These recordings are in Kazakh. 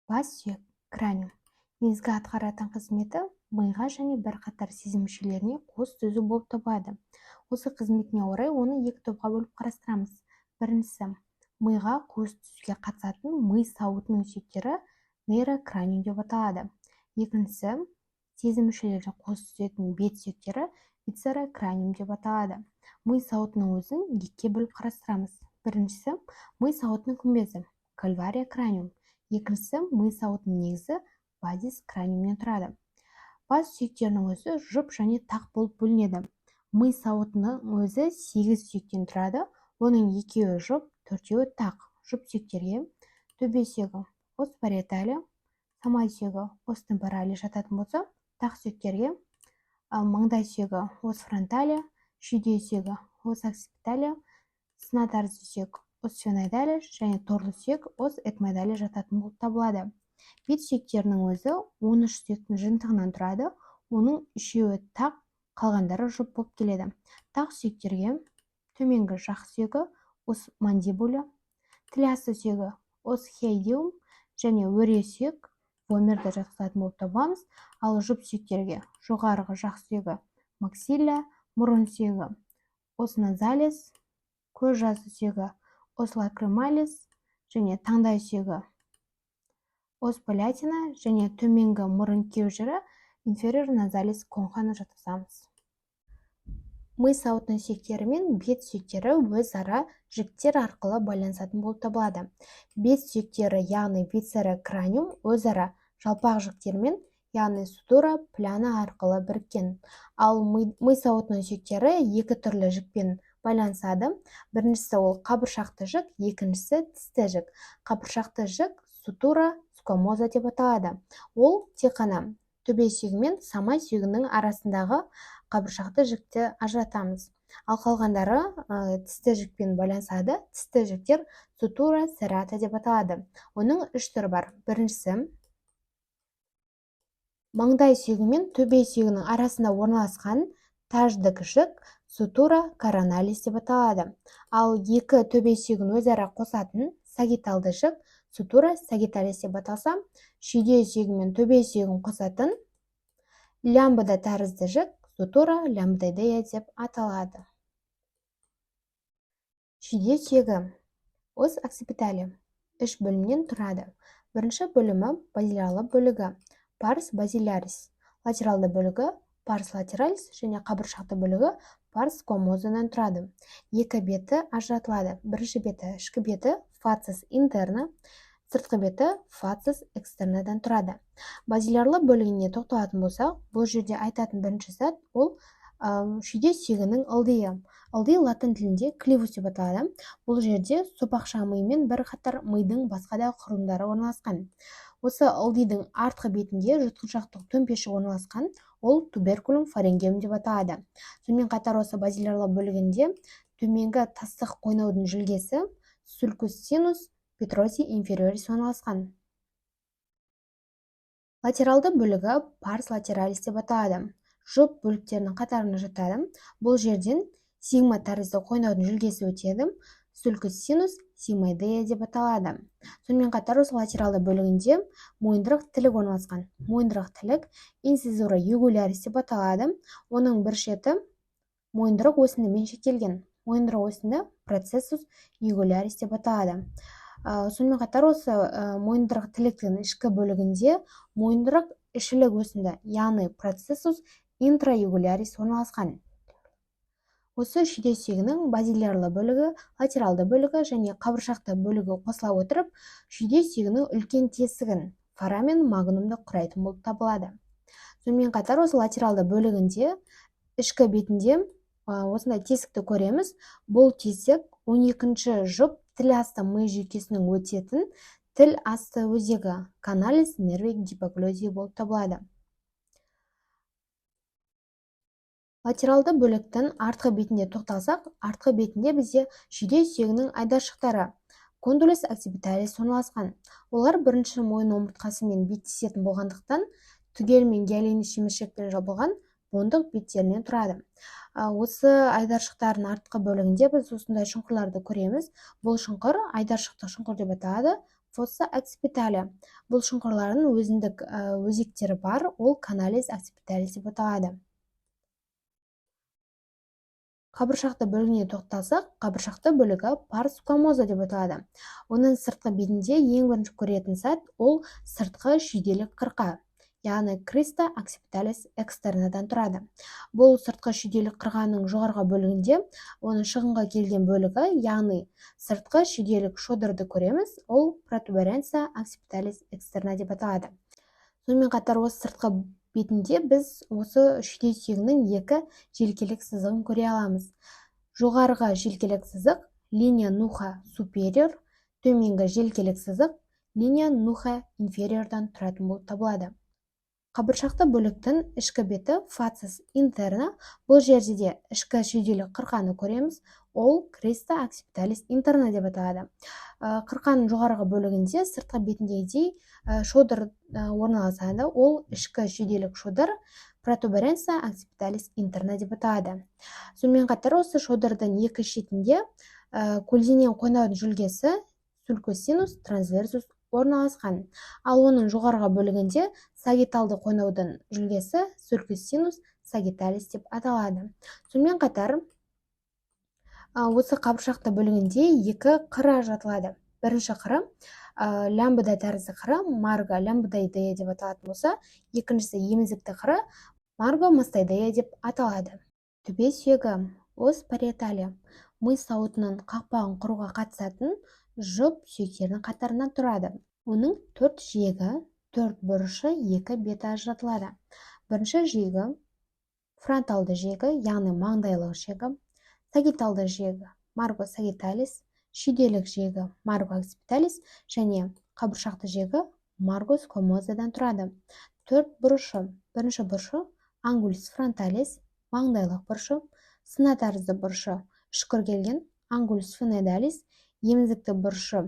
Бас сүйек, краниум. Негізгі атқаратын қызметі миға және бірқатар сезім мүшелеріне қуыс түзу болып табылады. Осы қызметіне орай оны екі топқа бөліп қарастырамыз. Біріншісі миға қуыс түзуге қатысатын ми сауытының сүйектері нейрокраниум деп аталады. Екіншісі сезім мүшелеріне қуыс түзетін бет сүйектері висцерокраниум деп аталады. Ми сауытының өзін екіге бөліп қарастырамыз. Біріншісі ми сауытының күмбезі кальвария краниум. Екіншісі ми сауытының негізі базис краниумнен тұрады. Бас сүйектерінің өзі жұп және тақ болып бөлінеді. Ми сауытының өзі 8 сүйектен тұрады. Оның екеуі жұп, төртеуі тақ. Жұп сүйектерге төбе сүйегі os parietale, самай сүйегі os temporale жататын болса, тақ сүйектерге маңдай сүйегі os frontale, шүйде сүйегі os occipitale, сына тәрізді сүйек os sphenoidale және торлы сүйек os ethmoidale жататын болып табылады. Бет сүйектерінің өзі 13 сүйектің жиынтығынан тұрады. Оның үшеуі тақ, қалғандары жұп болып келеді. Тақ сүйектерге төменгі жақ сүйегі os mandibula, тіл асты сүйегі os hyoideum және өре сүйек вомерді жатқызатын болып табыламыз. Ал жұп сүйектерге жоғарғы жақ сүйегі максилля, мұрын сүйегі os nasalis, көз жасы сүйегі os lacrimalis және таңдай сүйегі os palatina және төменгі мұрын кеужірі inferior nasalis concha-ны жатқызамыз. Ми сауытының сүйектері мен бет сүйектері өзара жіктер арқылы байланысатын болып табылады. Бет сүйектері, яғни висцерокраниум, өзара жалпақ жіктермен, яғни сутура пляна арқылы біріккен. Ал ми сауытының сүйектері екі түрлі жікпен байланысады. Біріншісі ол қабыршақты жік, екіншісі тісті жік. Қабыршақты жік сутура сквамоза деп аталады. Ол тек қана төбе сүйегі мен самай сүйегінің арасындағы қабыршақты жікті ажыратамыз. Ал қалғандары тісті жікпен байланысады. Тісті жіктер сутура серрата деп аталады. Оның үш түрі бар. Біріншісі маңдай сүйегі мен төбе сүйегінің арасында орналасқан таждық жік сутура короналис деп аталады. Ал екі төбе сүйегін өзара қосатын сагитталды жік сутура сагитталис деп аталса, шүйде сүйегі мен төбе сүйегін қосатын лямбда тәрізді жік сутура лямбдоидеа деп аталады. Шүйде сүйегі os occipitale үш бөлімнен тұрады. Бірінші бөлімі базилярлы бөлігі pars basilaris, латералды бөлігі pars lateralis және қабыршақты бөлігі pars squamosa-дан тұрады. Екі беті ажыратылады. Бірінші беті ішкі беті facies interna, сыртқы беті facies externa-дан тұрады. Базилярлы бөлігіне тоқталатын болсақ, бұл жерде айтатын бірінші зат ол шүйде сүйегінің ылдиы. Ылди латын тілінде clivus деп аталады. Бұл жерде сопақша ми мен бірқатар мидың басқа да құрылымдары орналасқан. Осы ылдидың артқы бетінде жұтқыншақтық төмпешік орналасқан, ол tuberculum pharyngeum деп аталады. Сонымен қатар осы базилярлы бөлігінде төменгі тастық қойнаудың жүлгесі sulcus sinus petrosi inferioris орналасқан. Латералды бөлігі pars lateralis деп аталады. Жұп бөліктерінің қатарына жатады. Бұл жерден сигма тәрізді қойнаудың жүлгесі өтеді. Sulcus sinus sigmoidea деп аталады. Сонымен қатар осы латералды бөлігінде мойындырық тілік орналасқан. Мойындырық тілік incisura jugularis деп аталады. Оның бір шеті мойындырық өсіндімен шектелген. Мойындырық өсінді processus jugularis деп аталады. Сонымен қатар осы мойындырық тіліктің ішкі бөлігінде мойындырық ішілік өсінді, яғни processus intrajugularis орналасқан. Осы шүйде сүйегінің базилярлы бөлігі, латералды бөлігі және қабыршақты бөлігі қосыла отырып, шүйде сүйегінің үлкен тесігін foramen magnum-ды құрайтын болып табылады. Сонымен қатар осы латералды бөлігінде ішкі бетінде осындай тесікті көреміз. Бұл тесік 12-ші жұп тіл асты ми жүйкесінің өтетін тіл асты өзегі canalis nervi hypoglossi болып табылады. Латералды бөліктің артқы бетінде тоқталсақ, артқы бетінде бізде шүйде сүйегінің айдаршықтары condylus occipitalis орналасқан. Олар бірінші мойын омыртқасымен беттесетін болғандықтан түгелімен гиалин шеміршекпен жабылған буындық беттерінен тұрады. Осы айдаршықтардың артқы бөлігінде біз осындай шұңқырларды көреміз. Бұл шұңқыр айдаршықтық шұңқыр деп аталады. Fossa occipitalis. Бұл шұңқырлардың өзіндік өзектері бар, ол canales occipitalis деп аталады. Қабыршақты бөлігіне тоқталсақ, қабыршақты бөлігі pars squamosa деп аталады. Оның сыртқы бетінде ең бірінші көретін зат ол сыртқы шүйделік қырқа, яғни crista occipitalis externaдан тұрады. Бұл сыртқы шүйделік қырқаның жоғарғы бөлігінде оның шығынға келген бөлігі, яғни сыртқы шүйделік шодырды көреміз, ол protuberantia occipitalis externa деп аталады. Сонымен қатар осы сыртқы бетінде біз осы шүйде сүйегінің екі желкелік сызығын көре аламыз. Жоғарғы желкелік сызық linea nuchae superior, төменгі желкелік сызық linea nuchae inferiorдан тұратын болып табылады. Қабыршақты бөліктің ішкі беті facies interna. Бұл жерде де ішкі шүйделік қырқаны көреміз, ол crista occipitalis interna деп аталады. Қырқаның жоғарғы бөлігінде сыртқы бетіндегідей шодыр орналасады, ол ішкі шүйделік шодыр protuberantia occipitalis interna деп аталады. Сонымен қатар осы шодырдың екі шетінде көлденең қойнаудың жүлгесі sulcus sinus transversus орналасқан. Ал оның жоғарғы бөлігінде сагитталды қойнаудың жүлгесі sulcus sinus sagittalis деп аталады. Сонымен қатар осы қабыршақты бөлігінде екі қыр ажыратылады. Бірінші қыры лямбда тәрізді қыры margo lambdoidea деп аталатын болса, екіншісі емізікті қыры margo mastoidea деп аталады. Төбе сүйегі os parietale ми сауытының қақпағын құруға қатысатын жұп сүйектердің қатарынан тұрады. Оның төрт жиегі, төрт бұрышы, екі беті ажыратылады. Бірінші жиегі фронталды жиегі, яғни маңдайлық жиегі, сагитталды жиегі margo sagittalis, шүйделік жиегі margo occipitalis және қабыршақты жиегі margo squamosaдан тұрады. Төрт бұрышы. Бірінші бұрышы angulus frontalis, маңдайлық бұрышы, сына тәрізді бұрышы үшкір келген angulus sphenoidalis, емізікті бұрышы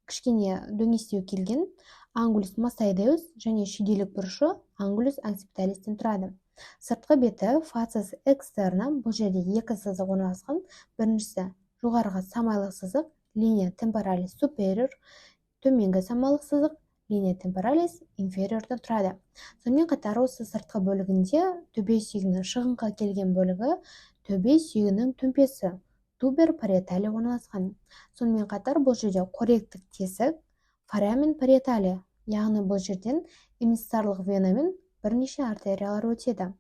кішкене дөңестеу келген angulus mastoideus және шүйделік бұрышы angulus occipitalis'тен тұрады. Сыртқы беті facies externa. Бұл жерде екі сызық орналасқан. Біріншісі жоғарғы самайлық сызық linea temporalis superior, төменгі самайлық сызық linea temporalis inferiorдан тұрады. Сонымен қатар осы сыртқы бөлігінде төбе сүйегінің шығыңқы келген бөлігі төбе сүйегінің төмпесі tuber parietale орналасқан. Сонымен қатар бұл жерде қоректік тесік foramen parietale, яғни бұл жерден эмиссарлық вена мен бірнеше артериялар өтеді.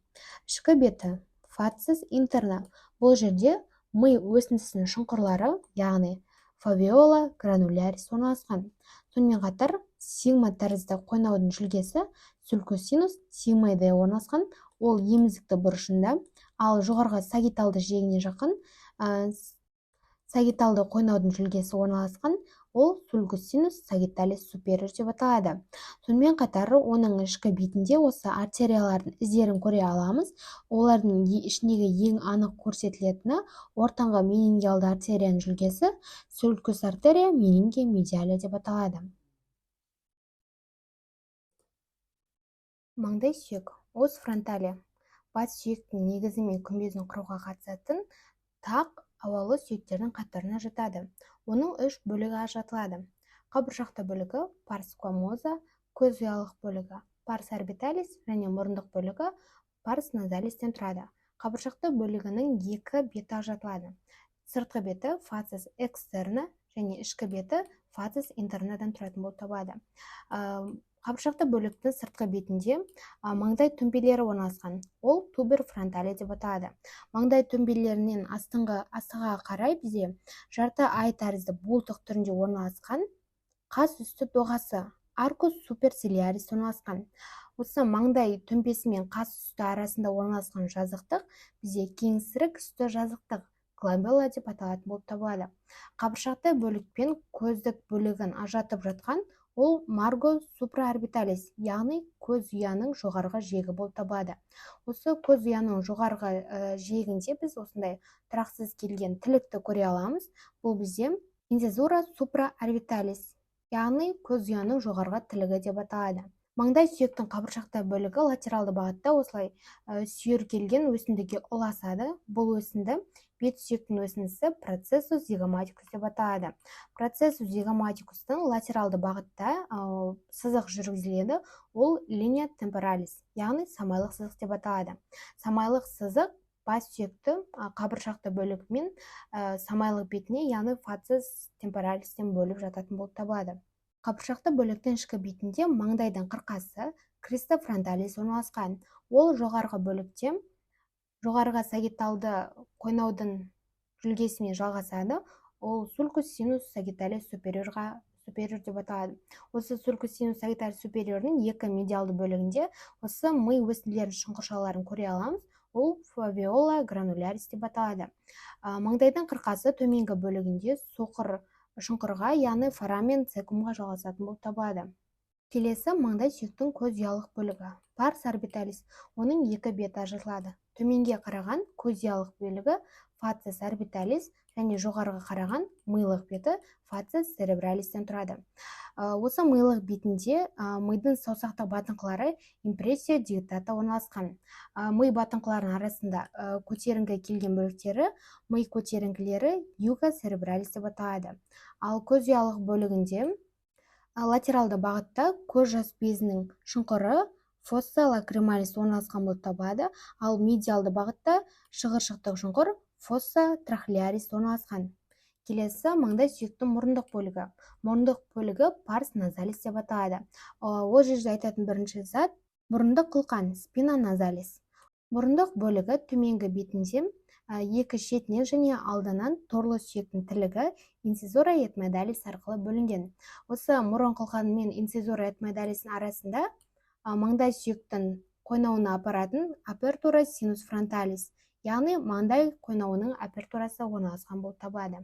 Ішкі беті facies interna. Бұл жерде ми өсіндісінің шұңқырлары, яғни foveola granularis орналасқан. Сонымен қатар сигма тәрізді қойнаудың жүлгесі sulcus sinus sigmoideus орналасқан, ол емізікті бұрышында, ал жоғарғы сагитталды жиегіне жақын сагитталды қойнаудың жүлгесі орналасқан, ол sulcus sinus sagittalis superior деп аталады. Сонымен қатар оның ішкі бетінде осы артериялардың іздерін көре аламыз. Олардың ішіндегі ең анық көрсетілетіні ортаңғы менингеалды артерияның жүлгесі sulcus arteriae meningea mediale деп аталады. Маңдай сүйек os frontale бас сүйектің негізі мен күмбезін құруға қатысатын тақ ауалы сүйектердің қатарына жатады. Оның үш бөлігі ажыратылады. Қабыршақты бөлігі pars squamosa, көз ұялық бөлігі pars orbitalis және мұрындық бөлігі pars nasalis'тен тұрады. Қабыршақты бөлігінің екі беті ажыратылады. Сыртқы беті facies externa және ішкі беті facies internaдан тұратын болып табылады. Қабыршақты бөліктің сыртқы бетінде маңдай төмпелері орналасқан. Ол tuber frontale деп аталады. Маңдай төмпелерінен астыңғы астыға қарай бізде жарты ай тәрізді бұлтық түрінде орналасқан қас үсті доғасы arcus superciliaris орналасқан. Осы маңдай төмпесі мен қас үсті арасында орналасқан жазықтық бізде кеңсірік үсті жазықтық глабелла деп аталатын болып табылады. Қабыршақты бөлік пен көздік бөлігін ажыратып жатқан ол margo supraorbitalis, яғни көз ұяның жоғарғы жиегі болып табылады. Осы көз ұяның жоғарғы жиегінде біз осындай тұрақсыз келген тілікті көре аламыз. Бұл бізде incisura supraorbitalis, яғни көз ұяның жоғарғы тілігі деп аталады. Маңдай сүйектің қабыршақты бөлігі латералды бағытта осылай сүйір келген өсіндіге ұласады. Бұл өсінді Бет сүйектің өсіндісі процессус зигоматикус деп аталады. Процессус зигоматикустың латералды бағытта сызық жүргізіледі, ол линия темпоралис, яғни самайлық сызық деп аталады. Самайлық сызық бас сүйекті қабыршақты бөлігімен самайлық бетіне, яғни фациес темпоралистен бөліп жататын болып табылады. Қабыршақты бөліктің ішкі бетінде маңдайдың қырқасы криста фронталис орналасқан. Ол жоғарғы бөлікте жоғарғы сагитталды қойнаудың жүлгесімен жалғасады. Ол sulcus sinus sagittalis superior деп аталады. Осы sulcus sinus sagittalis superiorдың екі медиалды бөлігінде осы ми өсінділерінің шұңқыршаларын көре аламыз. Ол фовеола гранулярис деп аталады. Маңдайдың қырқасы төменгі бөлігінде соқыр шұңқырға, яғни форамен цекумға жалғасатын болып табылады. Келесі маңдай сүйектің көз ұялық бөлігі парс орбиталис. Оның екі беті ажыратылады: төменге қараған көз ұялық бөлігі фациес орбиталис және жоғарыға қараған милық беті фациес церебралистен тұрады. Осы милық бетінде мидың саусақтық батыңқылары импрессия дигитата орналасқан. Ми батыңқыларының арасында көтеріңкі келген бөліктері ми көтеріңкілері юга церебралис деп аталады. Ал көз ұялық бөлігінде латералды бағытта көз жас безінің шұңқыры фосса лакрималис орналасқан болып табылады, ал медиалды бағытта шығыршықтық шұңқыр фосса трохлеарис орналасқан. Келесі маңдай сүйектің мұрындық бөлігі. Мұрындық бөлігі парс назалис деп аталады. Ол жерде айтатын бірінші зат мұрындық қылқан спина назалис. Мұрындық бөлігі төменгі бетінде екі шетінен және алдынан торлы сүйектің тілігі инцизура этмоидалис арқылы бөлінген. Осы мұрын қылқаны мен инцизура этмоидалистің арасында маңдай сүйектің қойнауына апаратын апертура синус фронталис, яғни маңдай қойнауының апертурасы орналасқан болып табылады.